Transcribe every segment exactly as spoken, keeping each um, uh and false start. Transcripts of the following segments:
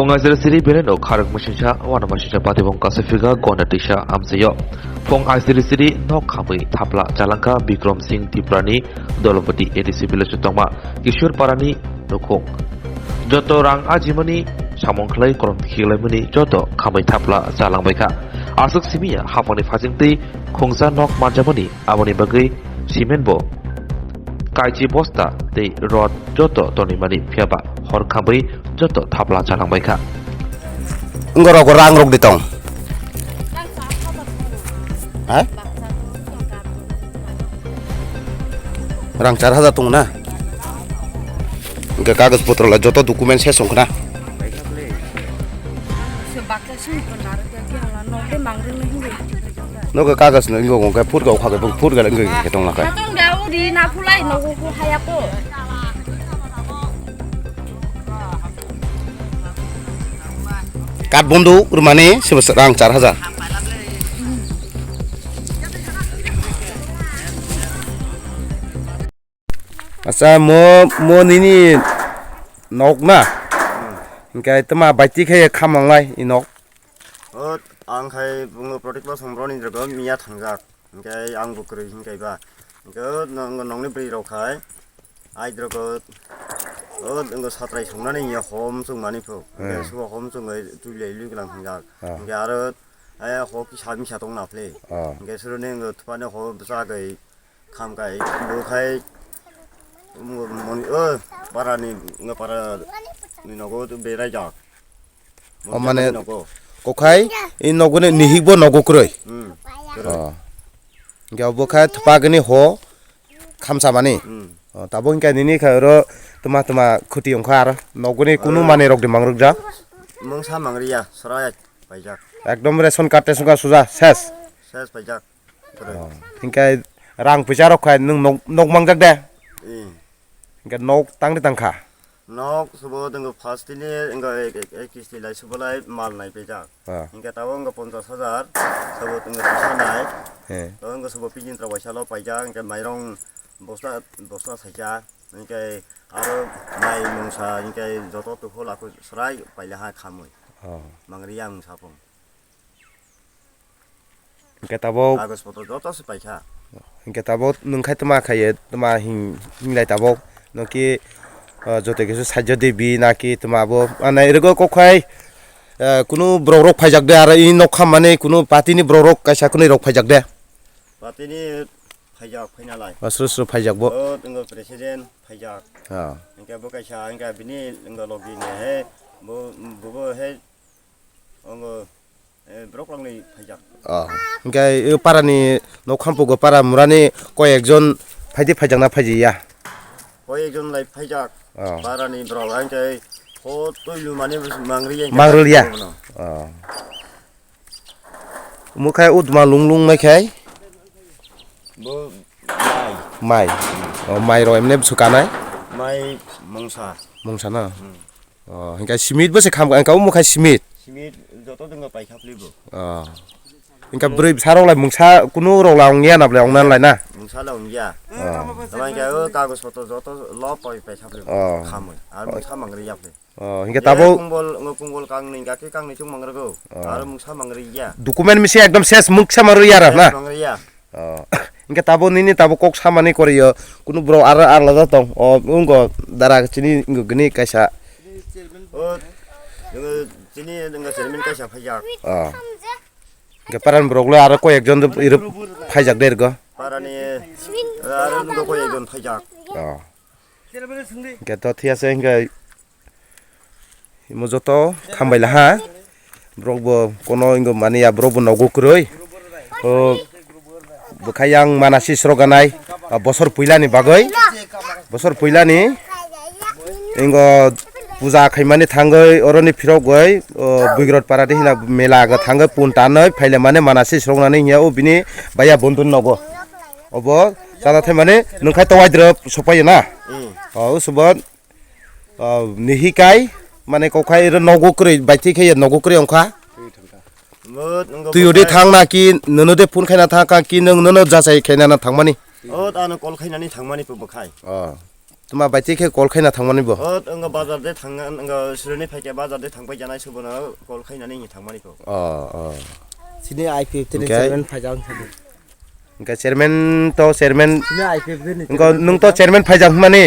Phung aisiri siri belai no kharok machine sa, wana machine sa pati bong kasa phiga gona tisa amsayo. Phung aisiri siri nok khamwi thapla chalangkha Bikram Singh Tiprani Dolopati A D C village tongma Kishore Parani nukhung. Joto rang ajimani samung khlai korom khiklaimani joto khamwi thapla chalangbaikha. Aswk simi ya haphangni phajingtwi khungsa nok manjamani, aboni bagwi cement bo kaichi bosta tei rod joto tonwi mani, phiya ba hor khamwi joto thapla chalangbaikha. Wngorok rang rok di tong. Ha? Rang char hajar tong na. Hingke kagoj potro la joto document ses wngkha na. Nogo kagoj no ingo wngkha phut ga ukha ga phut ga wngkha tong lakai. Tong da udi na phulai nogo ko haya ko. Kat bondu rumani sebesar rang char hajar. Acha mo, mo nini nok na? Hmm. Hingke tama baiti khe khamang lai i nok? O, ang khai bungo Pratik Bosong broni drogo miya thangjak. Hingke ang bo kwrwi hingkai ba. Hingke o nong, nongni bwrwi rok khai. Ai drogo o, nongo satrai songnani ya hom chwngmani pho. Hingke Hmm. subo hom chwngwi twi lai lwi glang thangjak. Ah. Hingke aro ai ho kisa misa tong na phle. Ah. Hingke suruni nongo thupani ho bwsa gwi Kham kai, bo khai, mo-, moni, o, para ni, nga para ni nogo tu berai jak. O, mane, nogo. Kokhai, i nogo ni nihik bo nogo kroi. Hmm, kroi. O. Hingke bo khai thupagini ho, khamsa mani. Hmm. O, tabo hingke nini khai oro tuma tuma khuti ongkha ar nogo ni kunu O. mani rok di mangrok jak. Mungsa mangriya, sorai paijak. Ekdom ration card te suga suja, ses. Ses paijak. Kwrwi. Oh. Hingke rang puisa rok khai nwng nok, nok mangjak de? Ee. Hingke nok tangri tangkha? Nok subo tongo first tini wngkha ek, ek, ek kisti lai subo lai mal nai pejak. Ah. Hingke tabok wngkha ponchas hajar, subo tongo puisa nai. Eh. Tabok wngkha subo pijin rok waisa lo paijak, hingke mairong bosta, bosta saisa, hingke aro mai mungsa, hingke joto tukhol aku serai paila ha khamwi. Oh. Mangri yang sapung. Hingke tabok Kagoj potro joto se paikha. Hingke tabok nwng khai tma khaiye, tma hing, hinglai tabok. Noki, ah, joto kisu sajyo debi naki tma bo. Anai rego kok khai, ah, kunu borok rok phaijak de, aro i nok khammani kunu party ni borok rok kaisa kunui rok phaijak de. Party ni phaijak phainalai. Asro sro phaijak bo. O, tongo president phaijak. Ah. Hingke bo kaisa, hingke bini wngkha logi ni he, bo, bo, bo he, wngkha, eh, borok rokni phaijak. Oh. Hingke, eh, parani nok hampugo para murani koi ekjon phaidi phaijakna phaijiya? Koi ekjon lai phaijak. Oh. Parani borok hingke ho twi lumani mangriya hingke Mangriya? Bono. Oh. Omo khe o duma lung lung nai khai? Bo mai. Mai. O, mai rok emne bwswk kanai? Mai mungsa. Mungsa na? Hmm. O, hingke simit bo se kham, hingke omo khai simit? Simit joto dwngno paikha phli bo. O. Hingke bwrwi bwsa rok lai mungsa kunu rok la ongya na bwlai ongna lai na? Mungsa la ongya. O. Tama hingke o kagoj poto joto lo poi paikha phli bo. O. Khamwi. Ar mungsa mangri ya phli. Oh, hingke tabok. Kumbol, ngo kumbol kangni, gaki kangni chwng mangrwgo. Oh. Aro mungsa mangrwi ya. Document misi ekdom ses mungsa mangrwi ya ra na? Mangrwi ya. Oh. Hingke tabok nini tabok kok samani koriyo. Kunu borok aro alada tong. Oh, wngko dara chini wngko gini kaisa. O, wngko chini wngko chairman kaisa phaijak. Oh. Hingke paran borok le aro koi ekjon do iro phaijak de rwgo. Parani, aro wngko koi ekjon phaijak. Oh. Hingke to thiyase hingke imo joto khambai laha. Borok bo kono wngkha mani ya, borok bo nogo kwrwi. O bwkha yang mana si sroganai, ah, bosor puilani bagwi. Bosor puilani ingo puja khaimani thangwi oroni phirogwi, o Buigrot para de hina mela aga thangwi pun tanwi phaile mane mana si srognani hiya o bini baya bondun nogo. Obo chana thai mane nungkhai to waidrop sopai na. Hmm. O usubon O, nihikai, mane kokhai ro nogo kwrwi, baithik khe nogo kwrwi ongkha. Twi ode thang na ki, nono de phone khaina thang ka ki, nung nono jachai khaina na thangmani. O, ta no call khainani thangmani po bwkhai. O. Tuma bai tei khe call khaina thangmani bo? O, wngkha bazar de thang, wngkha sironi phaikha bazar de thangpai janai subono call khainani hinwi thangmani kho. O, o. Sini I P F T ni Hingke? Chairman phaijak wngkha de. Hingke chairman to chairman. Sini I P F T ni Hingke chairman nwng to phaijak. Chairman phaijak hwnmani?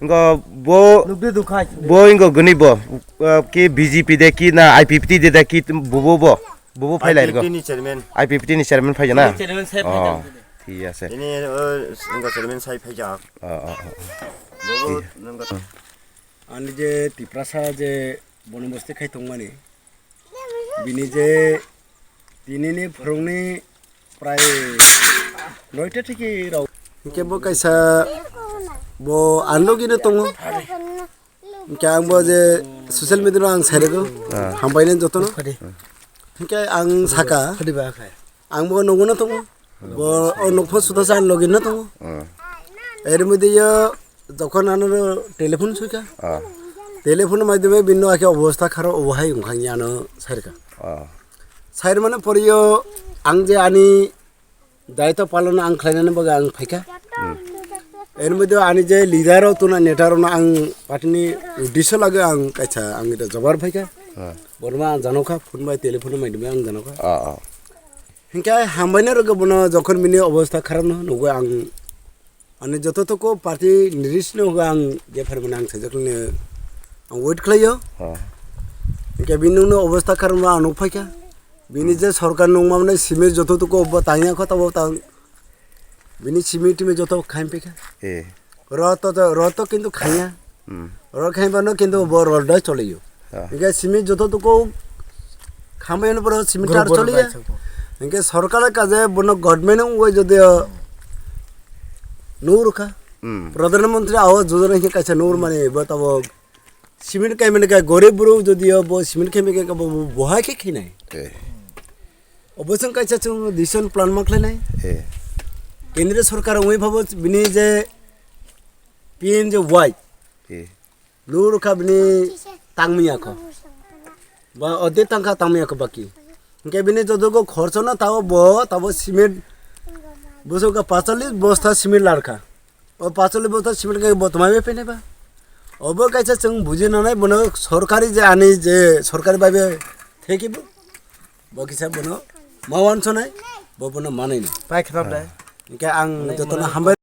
Hingke bo, Nukdi dukhai. Bo hingke guni bo, uh, ki B J P de ki na I P F T de de ki bubo bo? Bubo phailai rgo. I P F T ni chairman. I P F T ni chairman phaijak na? Chairman sai phaijak. O, thik ase. Ini, uh, wngkha chairman sai phaijak. O, o, o. Bobo nangkha. Ani je Tiprasa je bonobosti khai tongmani, bini je tinini phwrwngni prai noita thiki rok. Hingke bo kaisa bo anlogino tongo. Hingke ang bo je social media-o ang sairego, ah, hambaini jotono. Hingke ang saka, ang bo nugwino tongo. Bo o nukphang sutasa ang logino tongo. Hmm. Er mudiyao jokhon ano telephone suika. Ah. Telephone maidhyome binno akhe obostha kharo obo hai wngkha hinwi ano sairka. Ah. Sair mane poriyo ang je ani daitw palon ang khlainani bagwi ang phaika. Hmm. Er mudiyao ani je leader rok tuna neta rokno ang party ni uddesyo lagwi ang kaisa ang ita jobar phaika. Ah. Borma ang janokha phone bai telephone maidhyome ang janokha. Ah, ah. Hingke hambaino rwgwi bono jokhon bini obostha kharapno nugwi ang, ani joto toko party ni risno hwnkhe ang je phaimani ang saijaknani ang wait khlaio. Ha. Hingke bini nungno obostha kharapno ang nukphaikha. Bini je sorkar nungmani simi joto toko bo tangya kho tabo tang. Bini simi timi joto khaim phaikha. Eh. Rot to, rot to kintu khaiya. Hmm. Rot khai bano kintu bo rot dai choliyo. Ah. Hingke simi joto toko khambai no poro simi tar choliya. Hingke sorkar kaje bono government ungoi jodi nur kha. Hmm. Pradhan Mantri Awas Yojana hingke kaisa nur mani bo tabo simi kai mani kai gorib buru jodi bo simi kai mani kai bo bo hai khe khinai. Eh. Obo chwng kaisa chwng decision plan ma khlainai. Eh. Kendriya sorkar ungoi phabo bini je P M J Y. Eh. Lurukha bini tangmiya kho. Ba ode tangkha tangmiya kho baki. Hingke bini jodogo khorchono tabo bo tabo cement busoka pachalis bosta cement larkha. O pachalis bosta cement khe bo twmai bai phainai ba. Obo kaisa chwng buji nanai bono sorkari je ani je sorkari bai be theki bo. Bo kisa bono ma wansonai bo bono manai nai. Pai khna ble. Hingke ang jotono hambai